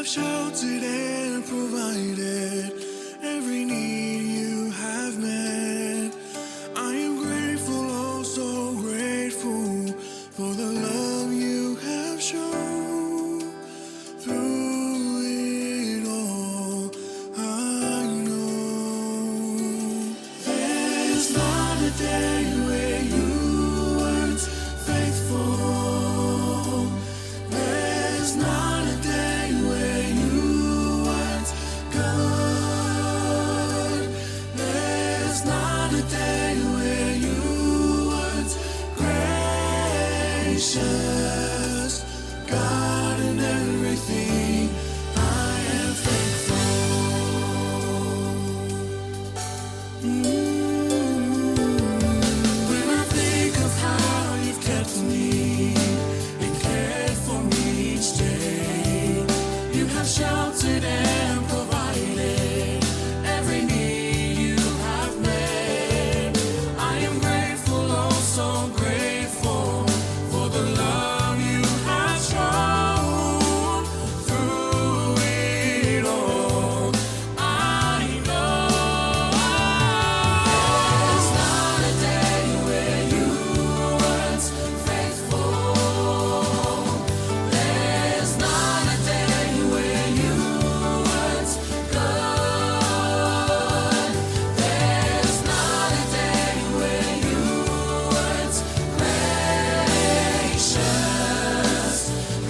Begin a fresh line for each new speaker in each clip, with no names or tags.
have sheltered and provided every need you have met. I am grateful, oh so grateful for the love you have shown. Through it all, I know there's not a day where you weren't faithful. There's not a day where you weren't good. There's not a day where you weren't gracious. God in everything, I am thankful. When I think of how you've kept me and cared for me each day, you have sheltered and provided every need you have met. I am grateful, oh so grateful for the love you have shown through it all. I know there's not a day where you weren't faithful. There's not a day where you weren't good. There's not a day where you weren't gracious.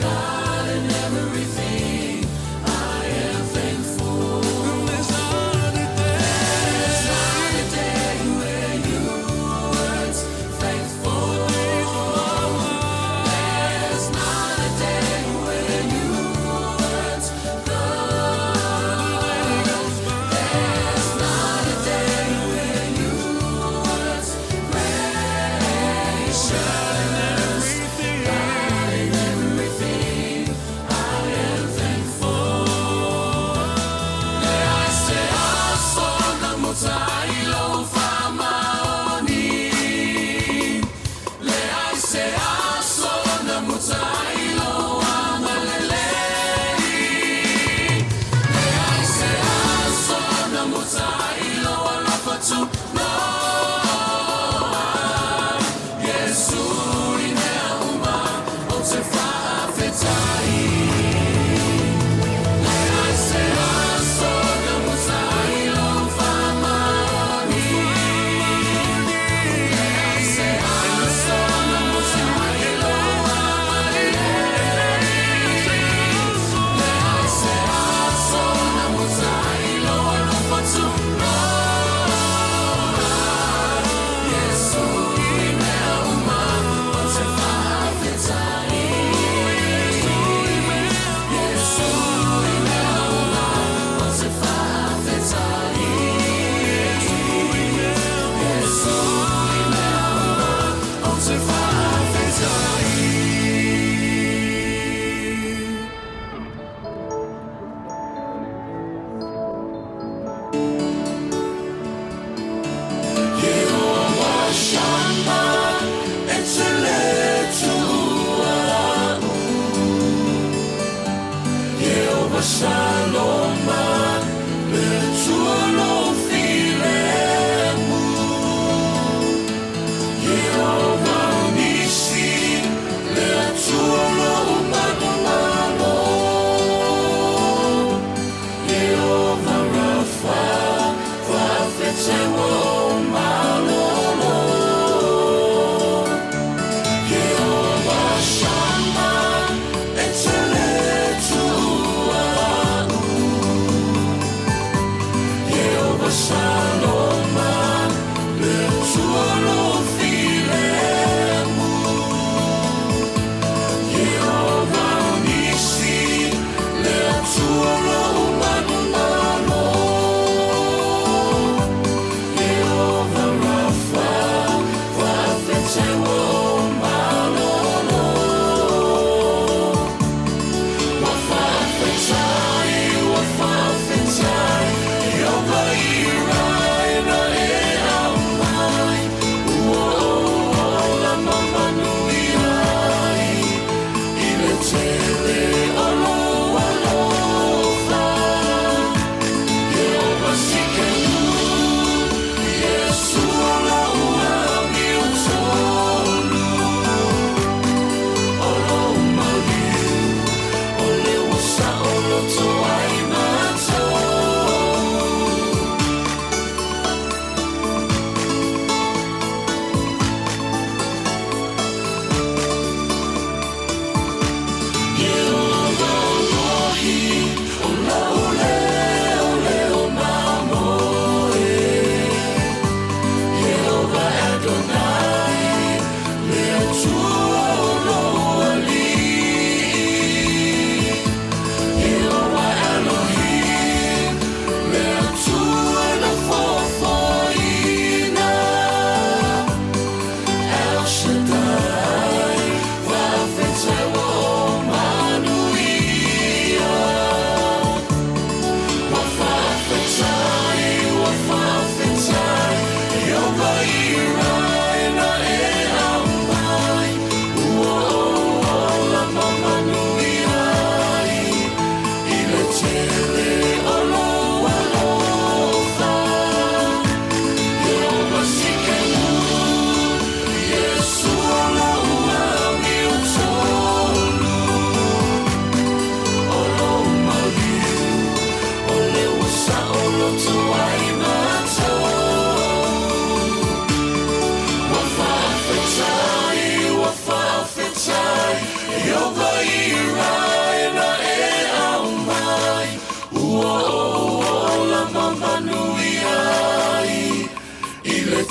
God in everything, I am thankful. There's not a day. There's not a day where you weren't faithful. There's not a day where you weren't good. There's not a day where you weren't gracious. God in everything, I am thankful. Leai se aso na muta ai lou faamaoni. Leai se aso na muta ai lou agalelei. Leai se aso na muta ai lou alofa tunoa. Iesu i mea uma ou te faafetai. Leai se aso na muta ai lou faamaoni. Leai se aso na muta ai lou agalelei. Leai se aso na muta ai lou alofa tunoa. Iesu i mea uma ou te faafetai. Iesu i mea uma ou te faafetai. Iesu i mea uma ou te faafetai. Ieova Shama, e te le tuua a'u. Ieova Saloma, le Atua o lou filemu. Ieova Nisi, le Atua o lo'u manumalo. Ieova Rafa, faafetai ua ou malolo. Ieova Shama, e te le tuua a'u. Ieova Saloma, le Atua o lou filemu. Ieova Nisi, le Atua o lo'u manumalo. Ieova Rafa, faafetai ua ou malolo. Ua faafetai, ua faafetai, Ieova i na e aumai, ua ou ola ma manuia ai, i le tele o lou alofa.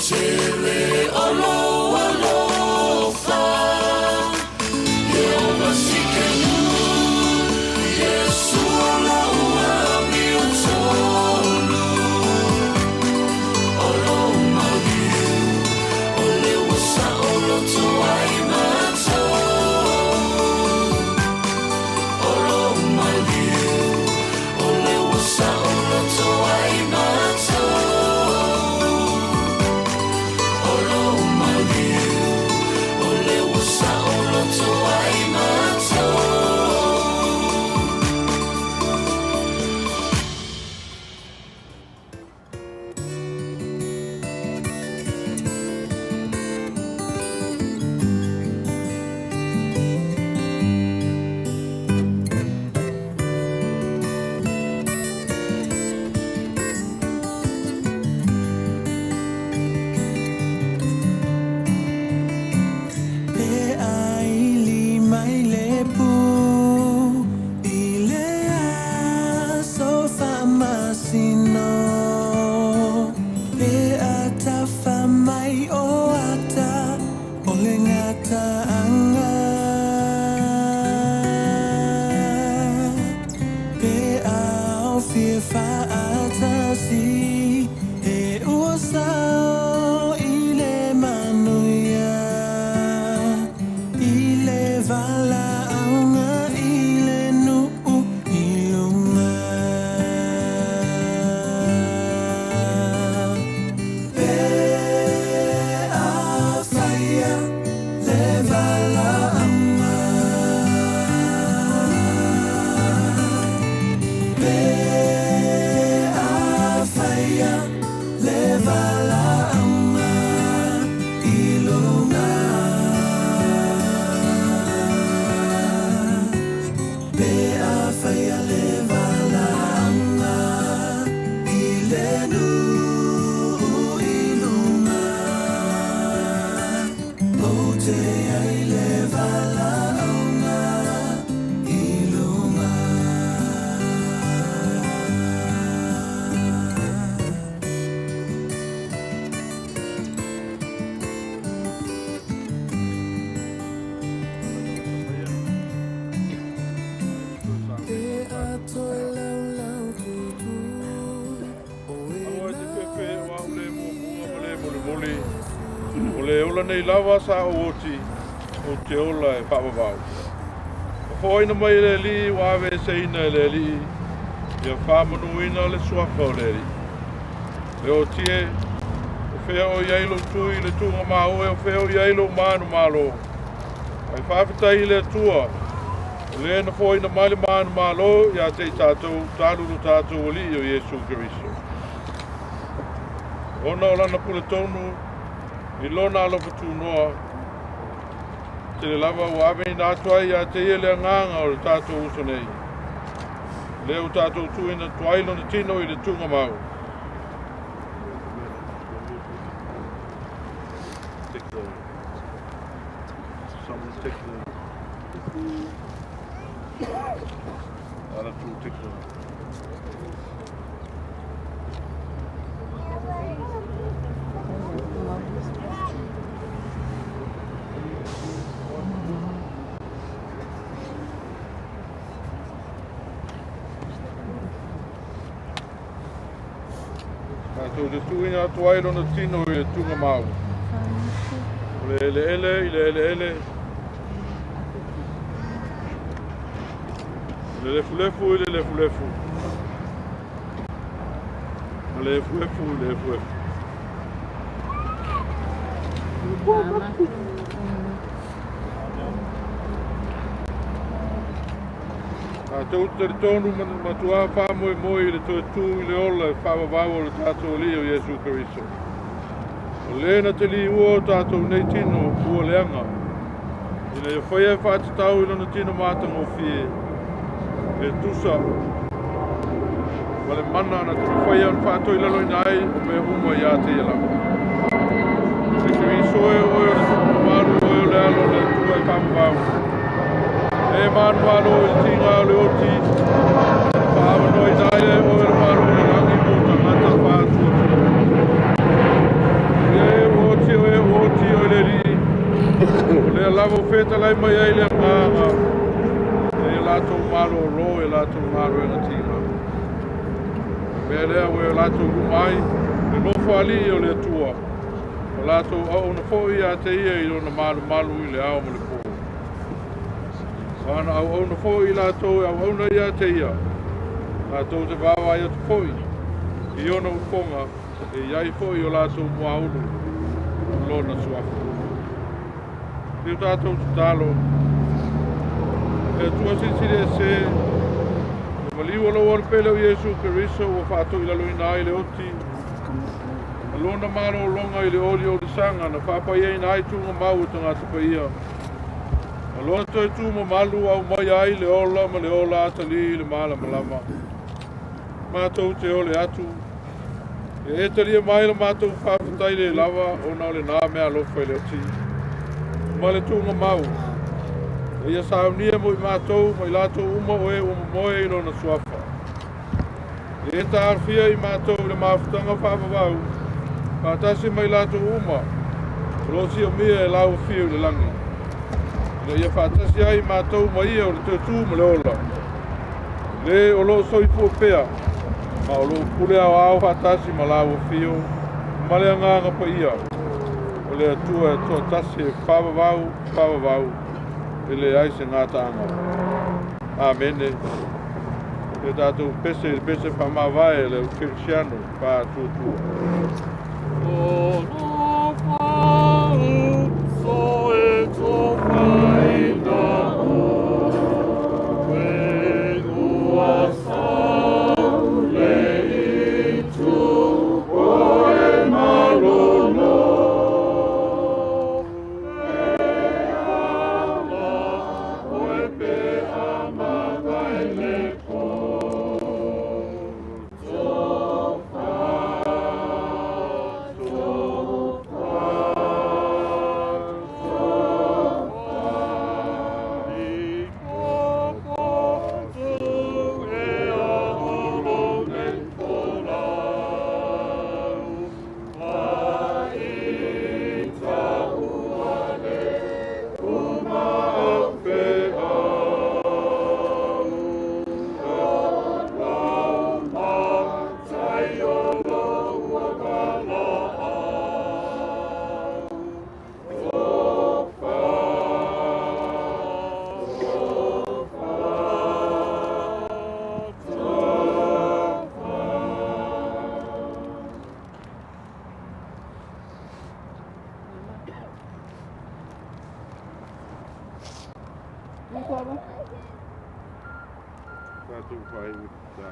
tele o lou alofa. Yeova Tsidkenu, Yesu o lou amiotonu, o lou maliu, o le ua saoloto ai matou. O lou maliu, o le ua saoloto ai matou. O lou maliu, o le ua saoloto ai matou.
Pe aili mai le pu i le aso faamasino, pe atafa mai o ata o le gataaga, pe aofia faatasi e ua sao i le manuia, i le valaauga i le nuu i luga. Pe afaia le valaauga, pe afaia le valaauga i luga. Pe afaia le valaauga i le nuu i luga, o te ai le valaauga i luga. Pe atoe laulau tutu o e
Aua e te
na
fefe o au le muamua ma
tia
le molimoli,
Iesu.
o le ola nei lava sa ou oti, ou te ola e faavavau. Na foaina mai e le Alii ua aveeseina e le Alii, ia faamanuina le suafa o le Alii. Le oti e, o fea o i ai lou tui i le tuuga maue, o fea o i ai lou manumalo. Ae faafetai i le Atua, o lē na foaina mai le manumalo ia te i tatou talu lo tatou Alii o Iesu Keriso. Ona o lana puletonu i lona alofa tunoa, tele lava ua aveina atu ai ia te ia le agaga o le tatou uso nei. Lea ua tatou tuuina atu ai lona tino i le tuugamau. Take the, someone take the, other two take the. Tatou te tuuina atu ai lona tino i le tuugamau. O le eleele i le eleele, o le lefulefu i le lefulefu, ma le efuefu i le efuefu. Tatou te talitonu ma matuā faamoemoe i le toe tū i le ola e faavavau o le tatou Alii o Iesu Keriso. O lē na te liua o tatou nei tino ua leaga, ina ia faia e faatatau i lona tino matagofie, e tusa ma le mana na te mafaia ona faatoilaloina ai o mea uma ia te ia lava. E Keriso e oe o le tupu mamalu, oe o le alo o le Atua e faavavau. E manumalo i le tiga o le oti, na faaavanoaina ai e oe le malo o le lagi mo tagata faatuatua. Ia O lea lava o fetalai mai ai le agaga e ia latou malōlō i latou galuega tiga. O le mea lea ua latou luma ai le nofoalii o le Atua, o latou auauna foi ia te ia i lona malumalu i le ao ma le pō. O ana auauna foi i latou e auauna ia te ia, latou te vaavaai atu foi i ona ufoga e i ai foi o latou muaulu lona suafa. E o tatou tatalo, e Atua silisili ese, e maliu o lou ola pele o Iesu Keriso ua faatoilaloina ai le oti, ma lona malōloga i le oli o le saga na faapaiaina ai tuugamau o tagata paia. Ma lona toe tu mamalu au mai ai le ola ma le ola atalī i le malamalama. Matou te ole atu, e talia mai le matou faafetai le lava ona o lena mea alofa i le oti. Ma le tuugamau, e ia saunia mo i matou ma i latou uma o e ua momoe i lona suafa. E taofia i matou i le mafutaga faavavau, faatasi mai latou uma, o lo o siomia e lau afio i le lagi. Ina ia faatasi ai matou ma ia o le toe tu ma le ola. Le o loo soifua pea, ma o loo pule aoao faatasi ma lau afio, ma le agaga paia, o le Atua e toatasi e faavavau, faavavau, e leai se gataaga. Amene. E tatou pese i le pese faamavae le kerisiano faatuatua.
O lo fau so e to faina o e ua sau le itu o e malolo e ala o e pe amatai le po tofa tofa tofa i popo tu e a olo nei folau a i ta ua le uma au fe au o lau ma tai o lo ua pala au tofa tofa tofa.
Tatou faaiu ta.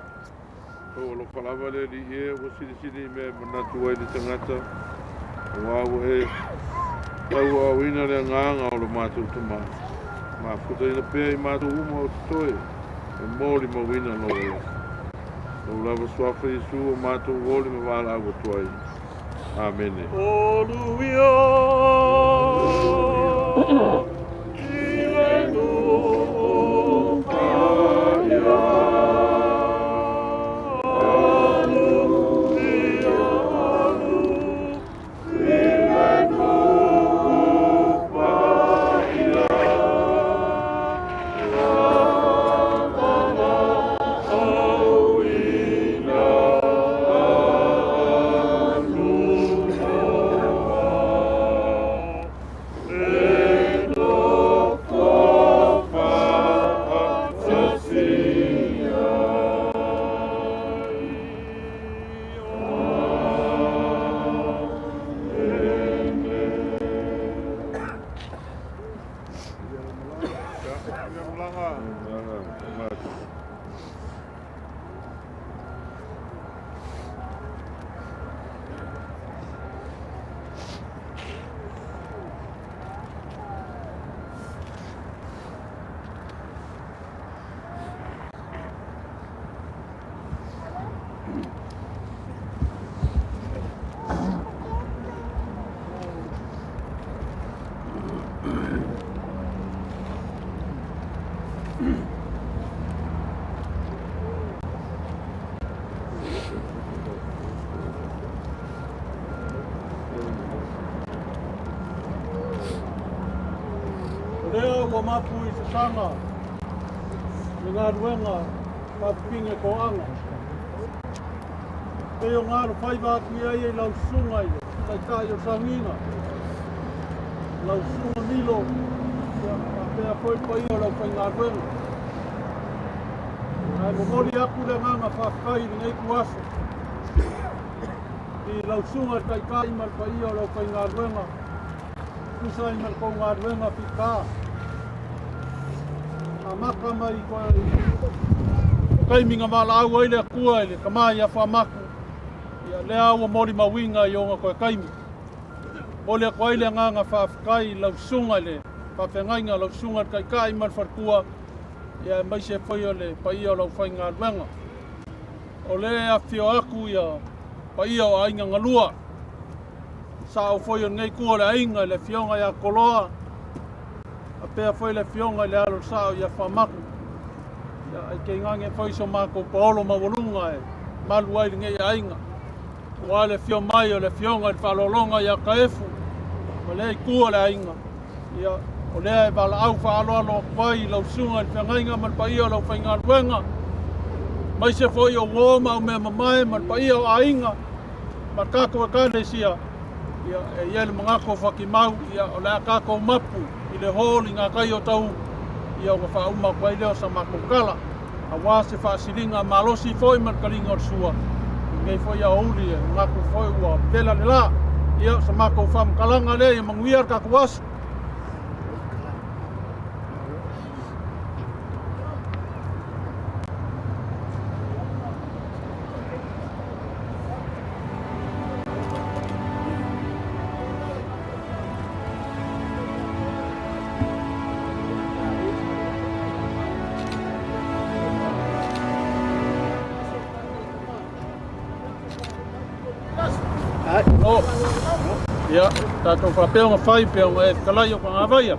O alofa lava le Alii e ua silisili i mea e manatu ai le tagata, auā ua e tauaauina le agaga o lo matou tamā. Mafutaina pea i matou uma o totoe, e molimauina lou alofa. Lou lava suafa Iesu o matou oli ma valaau atu ai. Amene.
Oluia i le nuu paia. Aluia, alu i le nuu paia. Lavana auina alunoa. E
tausaga le galuega faapipine toaga. Pei o galo faiva atu i ai e lau susuga i le taitai o le sauniga, lau susuga Milo, ia faapea foi le paia o le aufaigaluega. Ae momoli atu le agaga faafetai i lenei ituaso i lau susuga i le taitai ma le paia o le aufaigaluega, tusa ai ma le tou galuega fita. Amata mai i taimi na valaau ai le Atua i le tama ia Faamaku, ia lea ua molimauina i ona toe taimi. Momoli atu ai le agaga faafetai i lau susuga i le faafeagaiga, lau susuga i le taitai ma le faletua, ia aemaise foi o le paia o le aufaigaluega. O lea e afifio atu ia paia o aiga galua, sao foi o lenei itu o le aiga i le afioga ia Toloa, faapea foi le afioga i le alo o le sao ia Faamaku. Ia, ae tainane foi so matou paolo maualuga e malu ai lenei aiga, aua le afio mai o le afioga i le faaaloaloga ia Taefu ma lea itu o le aiga. Ia, o lea e valaau faaaloalo atu ai i lau susuga i le feagaiga ma le paia o le aufaigaluega, aemaise foi o uo ma aumea mamae ma le paia o aiga ma le tatou Ekalesia. Ia, e i ai le manatu o Fatimau, ia, o le a tatou mapu i le hall i ngā tai o tau, ia, ona faauma atu ai lea o sa matou tala, aua se faasiliga malosi foi ma le taliga o le sua i lenei foi aoauli e manatu foi ua vela le la. Ia, o sa matou faamatalaga lea, ia manuia le tatou aso. No. Ia, tatou faapea ona fai pea ona e fetalai o Pagavaia.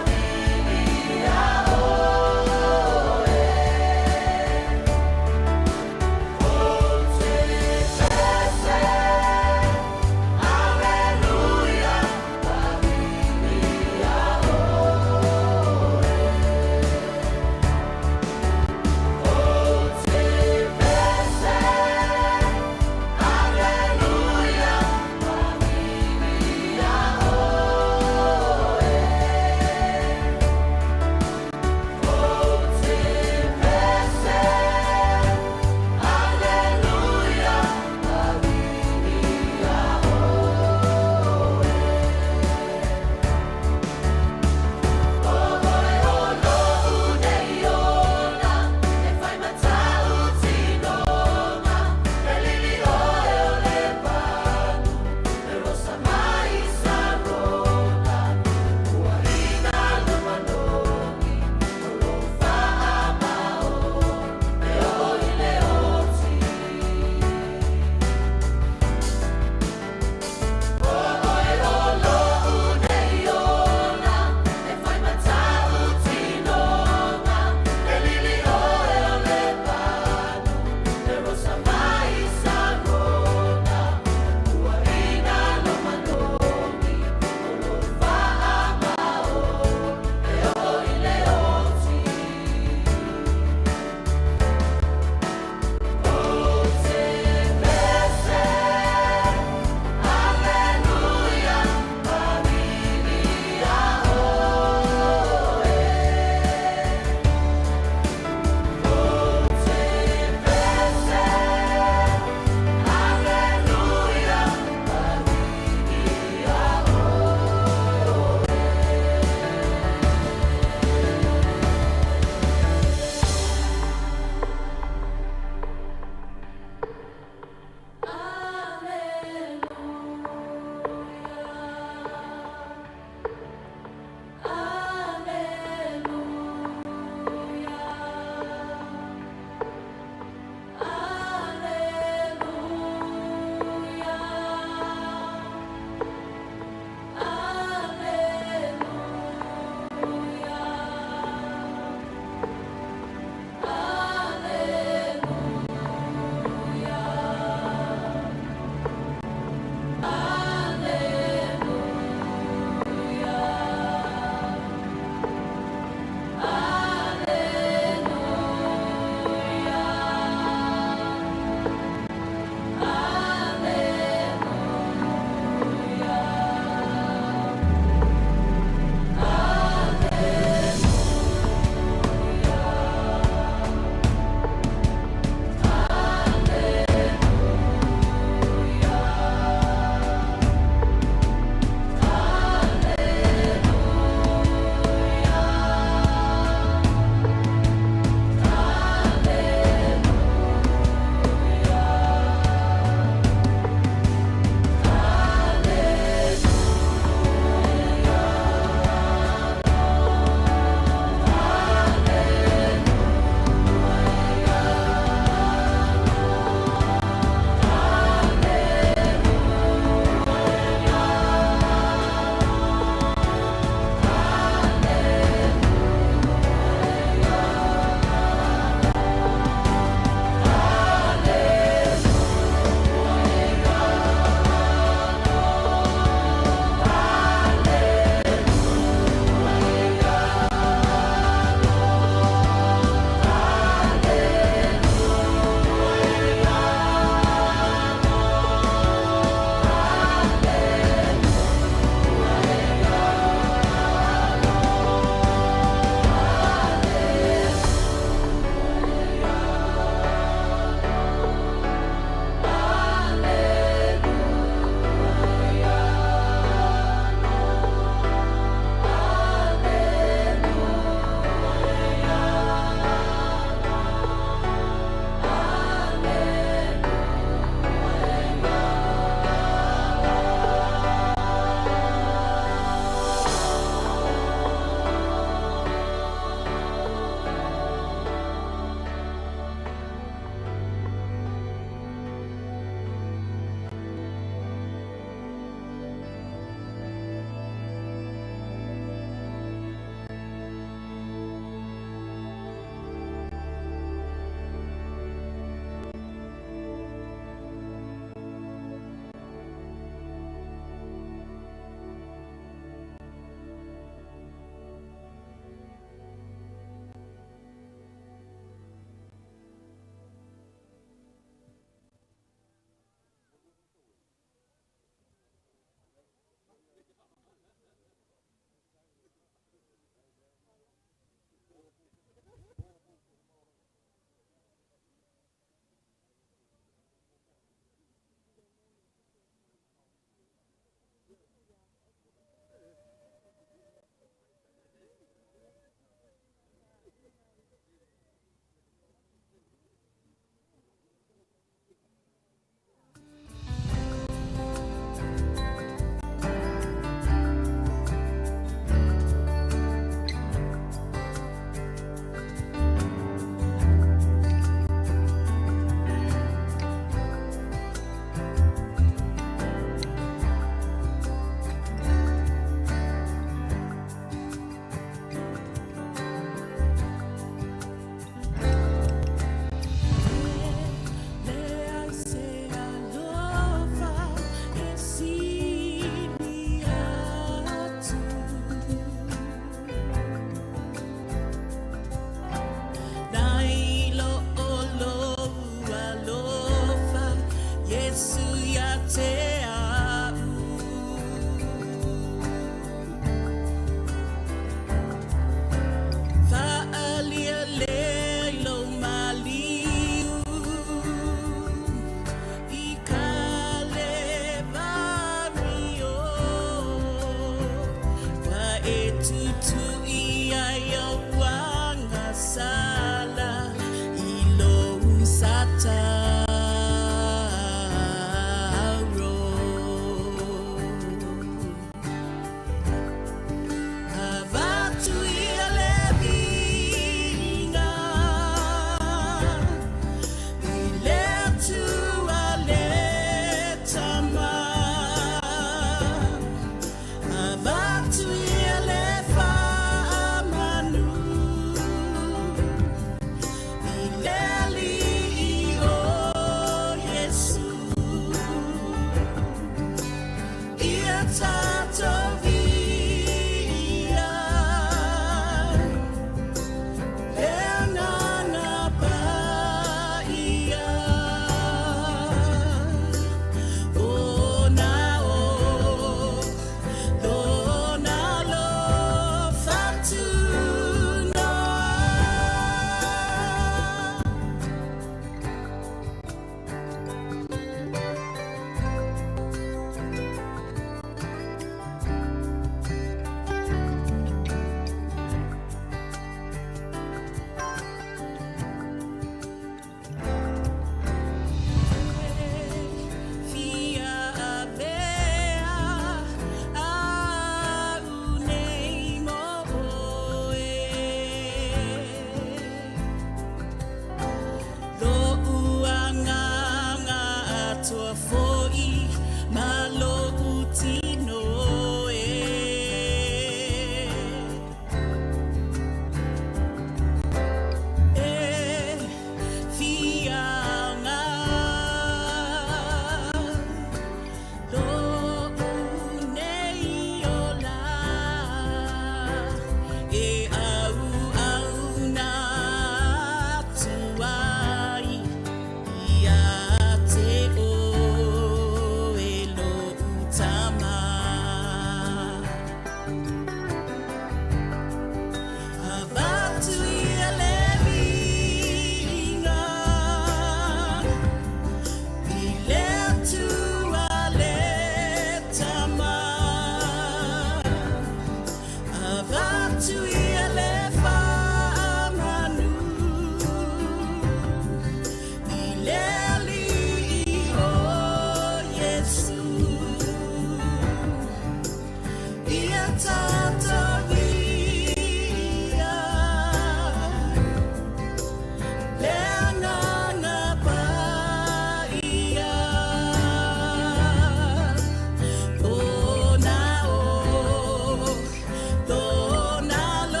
O na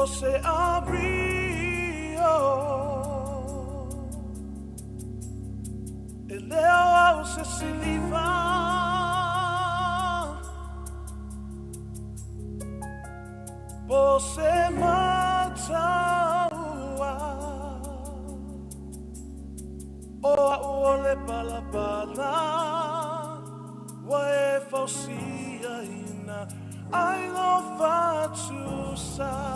Po se amio E leo au se siliva Po se mataua O au o le palapala Ua e fausia ina ai lo fatusa.